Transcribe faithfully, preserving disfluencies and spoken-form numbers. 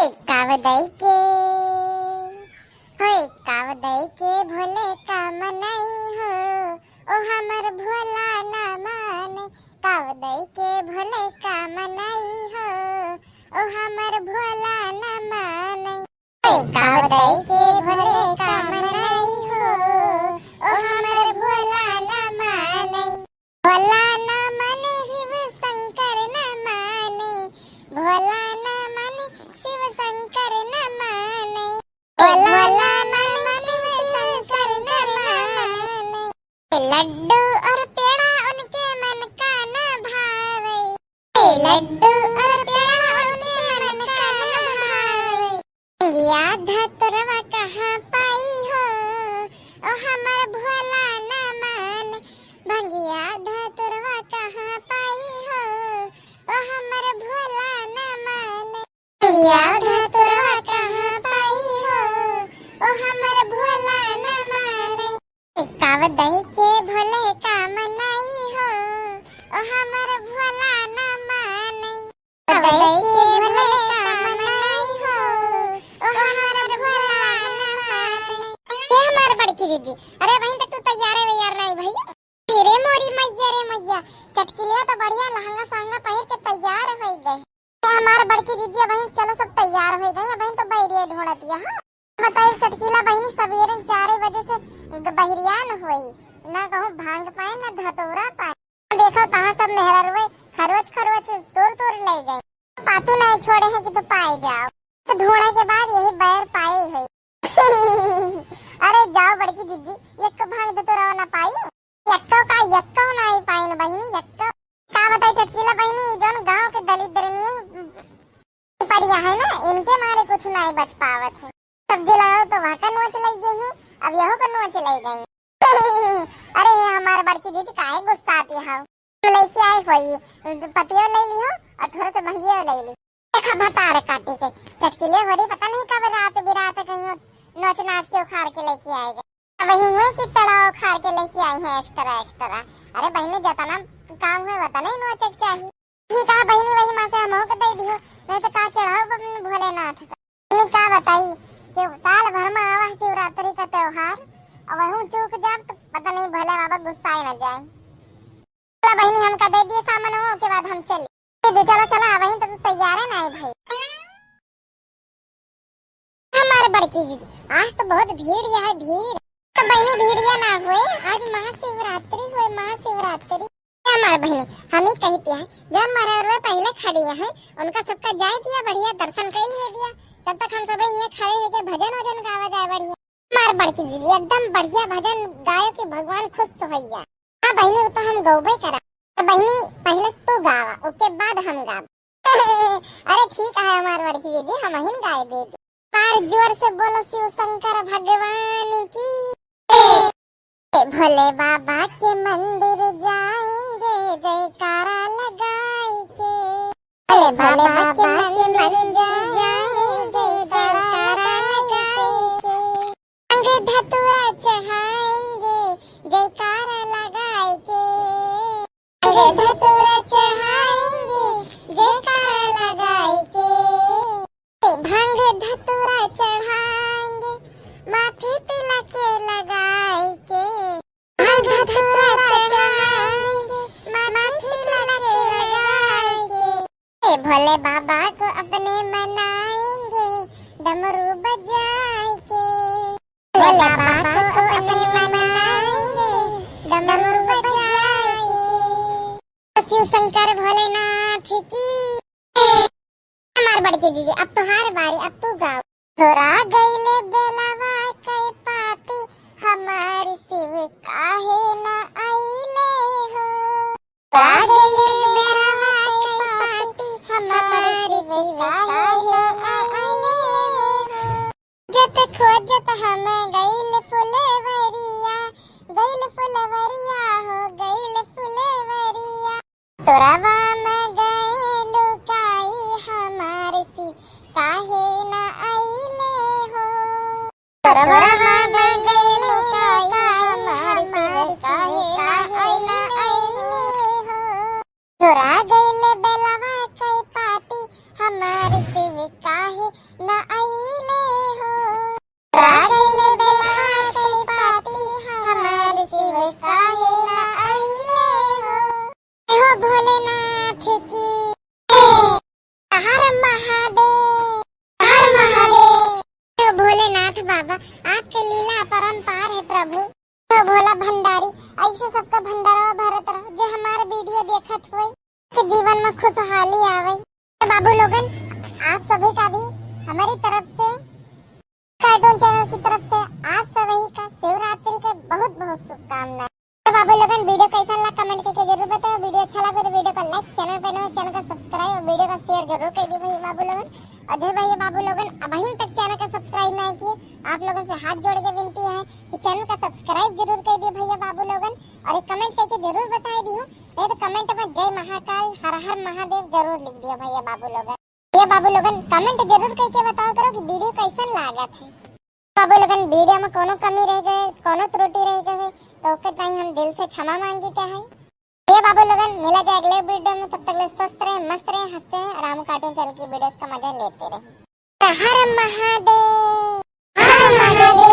काव दई के, होय काव दई के भोले का मनई हो, ओ हमर भोला ना माने। काव दई के भोले का मनई हो, ओ हमर भोला ना माने। होय काव दई के भोले का मनई हो, ओ हमर भोला ना माने। भोला ना माने शिव शंकर ना माने, भोला ना माने शिव शंकर ना माने। भोला ना माने शिव शंकर ना माने। लड्डू और पेड़ा उनके मन का ना भावे। लड्डू और पेड़ा उनके मन का ना भावे। भंगिया धतुरवा कहाँ पाई हो, ओ हमर भोला ना माने। भंगिया धतुरवा कहाँ पाई हो, ओ हमर भोला ना माने। भंगिया धतुरवा कहाँ पाई हो, ओ हमर भोला ना माने। काव दई के भोले का मनई हो, ओ हमर भोला ना माने। काव दई के भोले का मनई हो, ओ हमर भोला ना माने। ये हमार बड़की दीदी, अरे बहिन, त तू तैयार है यार? नहीं भैया। अरे मोरी मैया रे मैया, चटकिलिया तो बढ़िया लहंगा सहंगा पहिर के तैयार हो गए। ए हमार बड़की दीदी, अबहिन चलो सब तैयार होइ गई, अबहिन तो बैरिया ढूंढतिया, हाँ। बताई चटकीला बहिनी, सबेरे चार बजे से ग-, बहरियान होई, ना कहूँ भांग पाए, ना धतूरा पाए। देखो तहाँ सब मेहररुए खरोच खरोच तोड़ तोड़ ले गए, पाती नहीं छोड़े हैं कि तो पाए जाओ, तो ढूंढे के बाद यही बैर पाए हुई। अरे जाओ बड़की दीदी, एक भांग धतूरा ना पाई। यक्को का यक्को नाई पाइन बहिनी, यक्को। का बताई चटकीला बहिनी, ई जौन गाँव के दलिद्रनी परिया है ना, इनके मारे कुछ नाई बच पावत है। सब्जी लाओ तो वहाँ का नोच लई गई है, अब यहो का नोच लई गई। अरे ये हमार बड़की दीदी काहे गुस्साती है? हम लेके आई होई, पतियो ले ली हो और थोड़ा सा भंगियो ले ली। देखा भतार काटी के चटकीले हो रही, पता नहीं कब रात बिरात कहीं नोच नाच के उखाड़ के लेके आए गए। अब वही हुए कि पेड़वा उखाड़ के लेके आई हैं extra extra। अरे बहिनी, जतना काम हुए वतना ही नोचे के चाही। ठीक है बहिनी, वही माँ से हमहू के दे दियो, नहीं तो का चढ़ाओ अपन भोलेनाथ का। बहिनी का बताई कि साल भर में आवा है शिवरात्रि का त्योहार, और वही चूक जाब तो पता नहीं भोले बाबा गुस्सा ही न जाए। चला बहिनी, हमका दे दिए सामान, ओके बाद हम चले। दीदी चलो चला, वहीं तो तू तैयार है ना भाई। हमार बड़की दीदी, आज तो बहुत भीड़ यहाँ है, भीड़। तो बहिनी भीड़िया ना हुए, आज महाशिवरात्रि हुए, महाशिवरात्रि। हमार बहिनी, हम ही कहती है, जब मररवे पहले खड़ी है, उनका सबका जाए दिया, बढ़िया दर्शन कर लिए दिया, तब तक हम सब ये खड़े होके भजन वजन गावा जाए बढ़िया। हमार बड़की दीदी एकदम बढ़िया भजन गायो कि भगवान खुश होइया। हाँ बहिनी, वो तो हम गौबे करा। तो बहिनी, पहले तू गावा, ओके बाद हम गाब। अरे ठीक है हमार बड़की दीदी, हम हिन गाए देब। बार जोर से बोलो शिव शंकर भगवान की। भोले बाबा के मंदिर जाएंगे जयकारा लगाई के। भोले बाबा के मंदिर जाएंगे जयकारा लगाई के। भांग धतूरा चढ़ाएंगे जयकारा लगाई के। भांग धतूरा चढ़ाएंगे जयकारा लगाई के। भांग धतूरा चढ़ाएंगे, माथे तिलक लगाई के। भांग धतूरा चढ़ाएंगे, माथे तिलक लगाई के। भोले बाबा को अपने मनाएंगे, डमरू बजाए के। भोले बाबा को अपने मनाएंगे, डमरू बजाए के। शिव शंकर भोलेनाथ की। हमार बड़की दीदी, अब तोहार बारी, अब तू गाओ। तोरा गईले बेलवा के पाती, हमार शिव काहे ना आइले हो? तोरा गईले बेलवा के पाती, हमार शिव काहे ना आइले हो? जत खोजत हम गइल फुलवरिया, गइल फुलवरिया हो, गइल फुलवरिया। तोरवा में गइल लुकाई हमार शिव, काहे ना आइले हो? तोरवा में गइल लुकाई हमार शिव, काहे ना आइले हो? तोरा गइल बेलवा के पाती, हमार शिव काहे बाबा, आपके लीला अपरंपार है प्रभु। तो भोला भंडारी, ऐसे सबका भंडारा भरत रहो, जे हमारे वीडियो देखत होई, के जीवन में खुशहाली आवे। तो बाबू लोगन, आप सभी का भी हमारी तरफ से, कार्टून चैनल की तरफ से आप सभी का शिवरात्रि के बहुत बहुत शुभकामनाएं। तो बाबू लोगन, वीडियो कैसन लगा कमेंट करके जरूर बताओ। वीडियो अच्छा लगे तो वीडियो को लाइक, चैनल पे नए हो चैनल का सब्सक्राइब और वीडियो का शेयर जरूर कर दी भैया बाबू लोगन। और जो भैया बाबू लोगन अभी तक चैनल का सब्सक्राइब नहीं किए, आप लोगन से हाथ जोड़ के विनती है कि चैनल का सब्सक्राइब जरूर कर दिए भैया बाबू लोगन। और एक कमेंट करके जरूर बताए दियो, नहीं तो कमेंट में जय महाकाल, हर हर महादेव जरूर लिख दिया भैया बाबू लोगन। ये बाबू लोगन कमेंट जरूर करके बताओ करो कि वीडियो कैसन लागत है। बाबू लोगन, वीडियो में कोनो कमी रह गए, कोनो त्रुटि रह गए, तो ओकर ताई हम दिल से क्षमा मांगीते हैं। ये बाबू लोगन, मिला जाए अगले वीडियो में, तब तक ले स्वस्थ रहे, मस्त रहे, हंसते रहे, रामू कार्टून चैनल की वीडियोस का मजा लेते रहे। हर महादेव, हर महादेव।